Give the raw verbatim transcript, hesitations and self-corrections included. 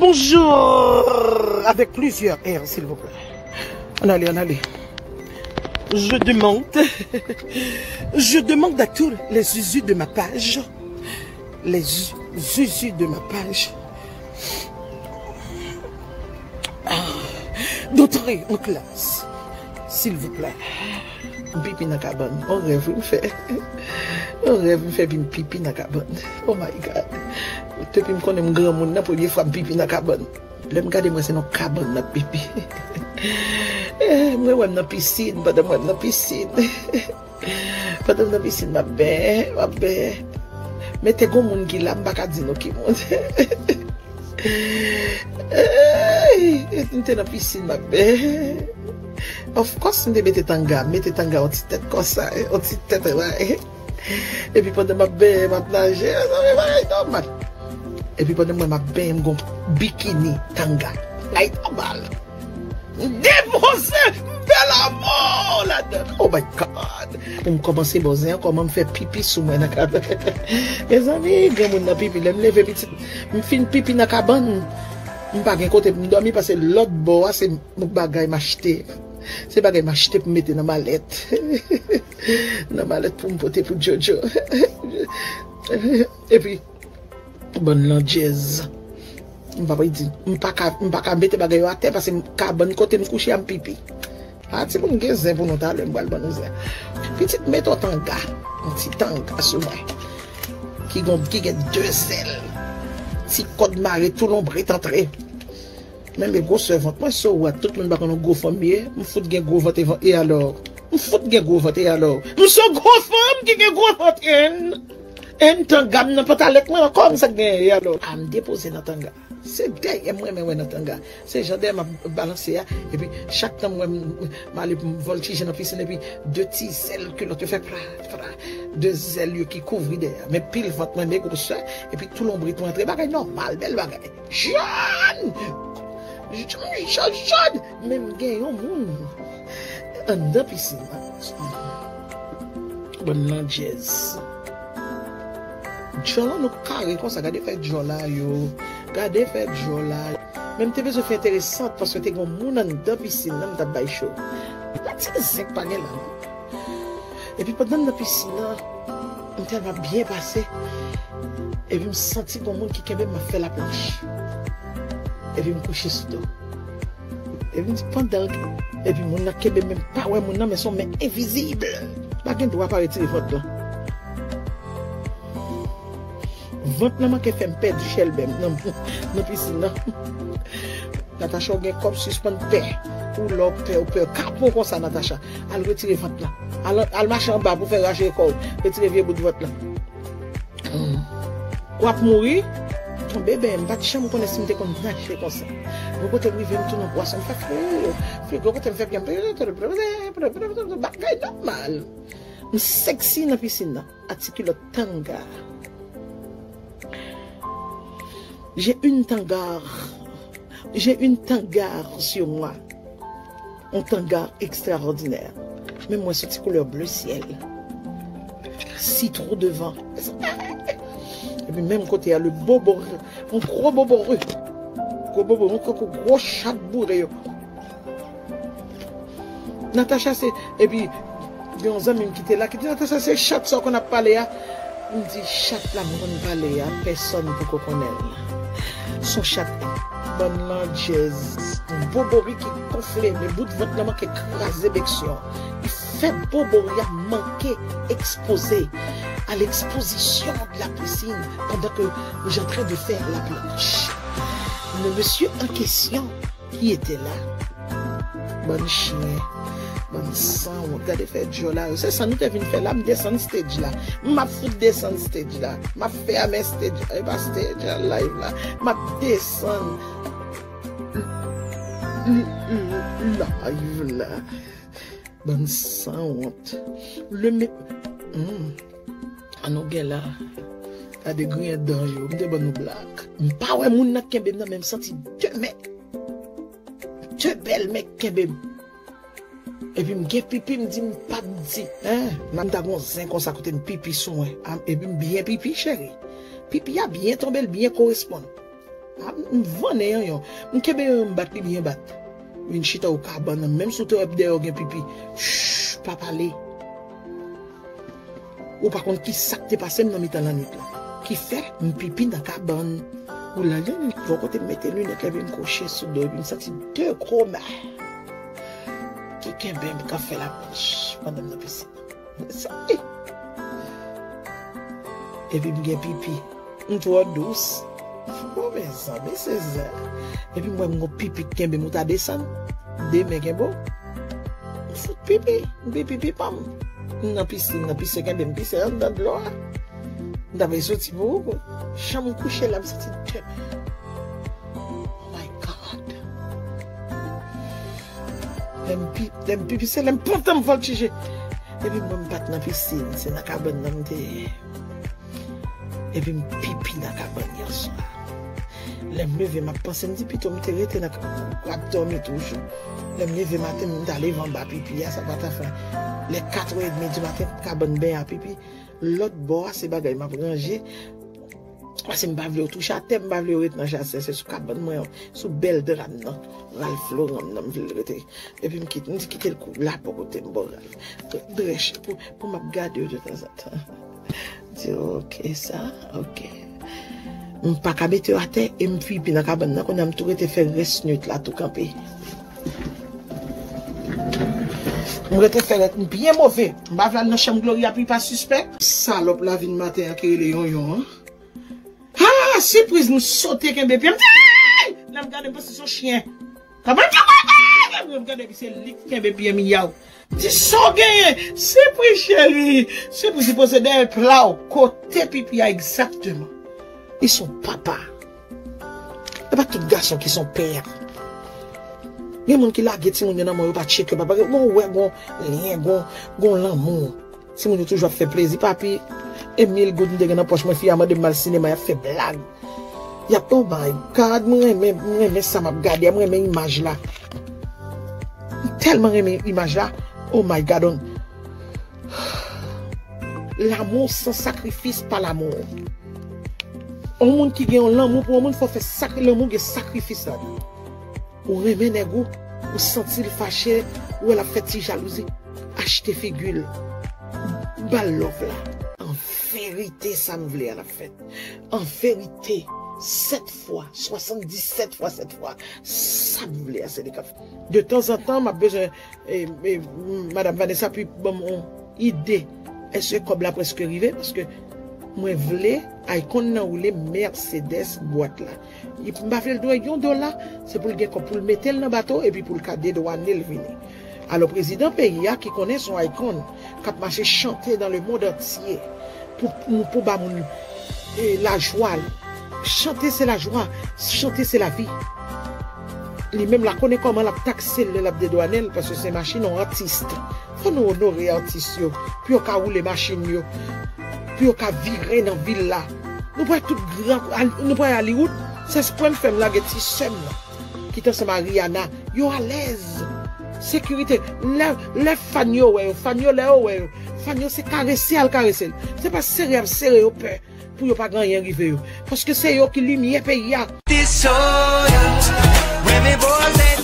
Bonjour, avec plusieurs R, s'il vous plaît. Ann ale, ann ale. Je demande, je demande à tous les zuzus de ma page, les zu- zuzus de ma page, ah, d'entrer en classe, s'il vous plaît. M pipi nan kabann. On rèv wi m fè. On rèv m fè pi m pipi nan kabann. Oh my God. Depi m konnen m granmoun nan, premye fwa m pipi nan kabann. Lè m gade mwen se nan kabann m ap pipi. Eh, mwen wè m nan pisin, pandan m wè m nan pisin. Pandan m nan pisin, m ap benyen, m ap benyen. Men te gon moun ki la, m pa ka di nou ki moun. Ey, m te nan pisin, m ap benyen. Of course, m te mete tanga, m mete tanga yon ti tèt konsa, yon ti tèt, eh. Epi pandan m ap benyen, m ap naje, sa se bagay nòmal. Epi pandan mwen m ap benyen, m gon bikini tanga. Ay, nòmal. M depoze, m fè lanmou ladan. Oh my God. Pou m kòmanse bòzen an, kòman m fè pipi sou mwen nan kabann. Mezanmi, granmoun nan pipi, lè m leve pitit, m fin pipi nan kabann. M pa gen kote pou m dòmi, paske lòt bò a, se bagay m achte. Se bagay m achte pou m mete nan malèt. Nan malèt pou m pote pou Jojo. Epi, bann landjèz. M pa di, m pa ka, m pa ka mete bagay yo atè paske m kabann kote m kouche a m pipi. A, timoun gen zen pou nou talè, m pral ban nou zen. Pitit, mete yon tanga, yon ti tanga sou mwen. Ki gon, ki gen de zèl. Ti kòd mare, tou lonbrit antre. Men, men gwosè vant mwen, so what, tout moun pa konn yon gwo fanm m ye, m fout gen gwo vant evan, e alò? M fout gen gwo vant, e alò? M se yon gwo fanm ki gen gwo vant, en. En tanga m nan pantalèt mwen ankò, m sa k genyen, e alò? A, m depoze nan tanga. Se dèyè m renmen wè nan tanga. Se jan dèyè m ap balanse a, epi chak tan m wè m, m ale pou m vòltije nan pisin, epi de ti zèl kilòt yo fè pra, pra, de zèl yo ki kouvri dèyè. Men pil vant mwen, men gwosè, epi tou lonbrit mwen antre, bagay nòmal, bèl bagay. Jòn! Jòn, jòn, jòn! Men m gen yon moun anndan pisin nan. Bann landjèz. Djòl an nou kare konsa, gade fè djòl a yo. Gade fè djòl a yo. Men m te bezwen fè enteresant paske te gen yon moun anndan pisin nan m t ap bay cho. Yon ti zen k pa gen la. Epi pandan m nan pisin nan, m tèlman byen pase. Epi m santi gon moun ki kenbe m, m ap fè laplanch. Epi m kouche sou do. Epi m di pandan l, epi moun nan kenbe m, men m pa wè moun nan, men se yon men envizib. Pa gen dwa pa retire vant lan. Vant lan manke fè m pèdi chèlbè m nan, nan pisin nan. Natacha, ou gen kòb, sispann pè. Ou lè w pè, ou pè. Kapon konsa, Natacha. Al retire vant lan. Al, al mache anba pou fè raje kò w. Retire vye bout vant lan. Hmm. W ap mouri. Tonbe ben, m pa t janm konnen si m te konn naje konsa. Yon kote m rive, m tounen pwason, m fè fri, fri, yon kote m fè byen, bagay nòmal. M sèksi nan pisin nan. Ak ti kilòt tanga. J'ai une tanga. J'ai une tanga sur moi. Un tanga extraordinaire. Men mwen se ti koulè bleu ciel. Citron devant. Epi menm kote a, le bobo, yon gwo bobo ri. Gwo bobo, yon gwo chat boure yo. Natacha se, epi gen yon zanmi m ki te la, ki di, "Natacha, se chat sa w konn ap pale a?" M di, "Chat la m konn pale a, pèsòn poko konnen l. Se yon chat bann landjèz, bobori ki gonfle, men bout vant lan manke kraze bèksyon. Li fè bobori a manke ekspoze à l'exposition de la piscine pendant que j'entrais de faire la planche." Le monsieur en question ki te la. Bann chen, bann sanwont, gade fè djòl a yo. Se sa nou te vin fè la, m desann stage la. M ap fout desann stage la. M ap fèmen stage, e pa stage a, live la. M ap desann live la. Bann sanwont. Le me... Hmm. An nou gen la. Gade griyen dan yo. M te ban nou blag. M pa wè moun nan k kenbe m nan, men m santi de men. De bèl men k kenbe m. Epi m gen pipi, m di m p ap di. Hein? M ta gon zen konsa kote m pipi sou mwen. Epi m byen pipi, cheri. Pipi a byen tonbe, l byen koresponn. A, m vannen yonyon. M kenbe yonyon, m bat li byen bat. Vin chita ou kabann nan. Menm si w te wè dèyè w gen pipi. Shh, pa pale. Ou pa konn ki sa k te pase m nan mitan lannwit la. Ki fè m pipi nan kabann. Ou la, li, li, bò kote m mete linèt la, epi m kwoche sou do, epi m santi de gwo men ki kenbe m, k ap fè lapèch pandan m nan pisin. Sa, eh. Epi m gen pipi. M twò dous. O, mezanmi, se zen. Epi m wè m gon pipi k kenbe m, ou ta desann. De men kenbe w. M fout pipi. M pipi pipi pa m. M nan pisin, nan pise kenbe m, pise anndan dlo a. M ta vle soti pou ou. Jan m kouche la, m santi de men. Oh my God. Lè m pi-, lè m pipi, se lè m pantan m vòltije. Epi mwen m pa t nan pisin, se nan kabann nan m te ye. Epi m pipi nan kabann yèswa. Lè m leve, m ap panse, m di pito m te rete nan ka-, ap dòmi toujou. Lè m leve maten, m t al leve anba pipi a, sa pa ta fè. Lè katrè edmi di maten, kabann ben a pipi. Lòt bò a, se bagay m ap ranje. Paske m pa vle yo touche atè, m pa vle yo ret nan jasen. Se sou kabann mwen an, sou bèl dra m nan, Ralph Lauren m nan, m vle l rete. Epi m kite, m di kite l kou la bò kote m, bò Ralph. Drèche pou, pou m ap gade yo de tanzantan. M di, "Ok, sa, ok." M pa ka mete yo atè e m pipi nan kabann nan, kounye a m tou rete fè rès nwit la tou kanpe. M rete fè rès, m byen move. M pa vle al nan chanm Gloria pou li pa sispèk. Salòp la vin maten an ki rele Yonyon an. Ha! Sipriz, m sote kenbe pye m. Ay! Lè m gade, m panse se yon chen. Kòman m fè wè? Lè m gade, epi se li k kenbe pye m, yaw. Di sa w genyen. Sipriz cheri. Sipriz li poze dèyè pla w. Kote pipi a egzakteman? Li se yon papa. E pa tout gason ki se yon pè. Gen moun ki lage timoun yo nan men w, yo pa tcheke papa. Bon, ou wè gon lyen, gon, gon lanmou. Timoun yo toujou ap fè plezi papi. E mil goud m te gen nan pòch mwen, fi a mande m al sinema, y ap fè blag. Y ap, oh my God, mwen renmen, mwen renmen sa m ap gade a, mwen renmen imaj la. M tèlman renmen imaj la. Oh my God, on. L'amour sans sacrifice pa l'amour. Yon moun ki gen yon lanmou pou yon moun, fò fè sakri-, lanmou gen sakrifis ladan. Ou renmen nèg ou, ou santi l fache, ou wè l ap fè ti jalouzi, achte figi l, ba l love la. An verite, sa m vle a l ap fèt. An verite, sèt fwa, swasanndisèt fwa sèt fwa, sa m vle a se li k ap fèt. De tanzantan, m ap bezwen, e, e, Madam Vanessa, pi ban m yon ide. Èske kòb la prèske rive? Paske mwen vle Icon nan woule Mercedes bwat la. M pa vle l dwe yon dola, se pou l gen kòb pou l mete l nan bato epi pou l ka dedwane l vini. Alò, prezidan peyi a ki konnen se yon Icon k ap mache chante dans le monde entier pou, pou, pou ba moun, e, lajwa. Chante se lajwa, chante se lavi. Li menm la konnen kòman l ap takse l lè l ap dedwane l, paske se machin yon atis. Fò nou onore atis yo, pou yo ka woule machin yo, pou yo ka vire nan vil la. Nou pral tout gran, al-, nou pral Hollywood, se espre m fè m lage ti sè m nan, ki t ansanm a Rihanna, yo alèz. Sekirite, lè, lè fan yo wè yo, fan yo lè yo wè yo, fan yo se karese al karese l. Se pa sere ap sere yo pè pou yo pa gen anyen rive yo. Paske se yo ki limyè peyi a. Disorder, women boys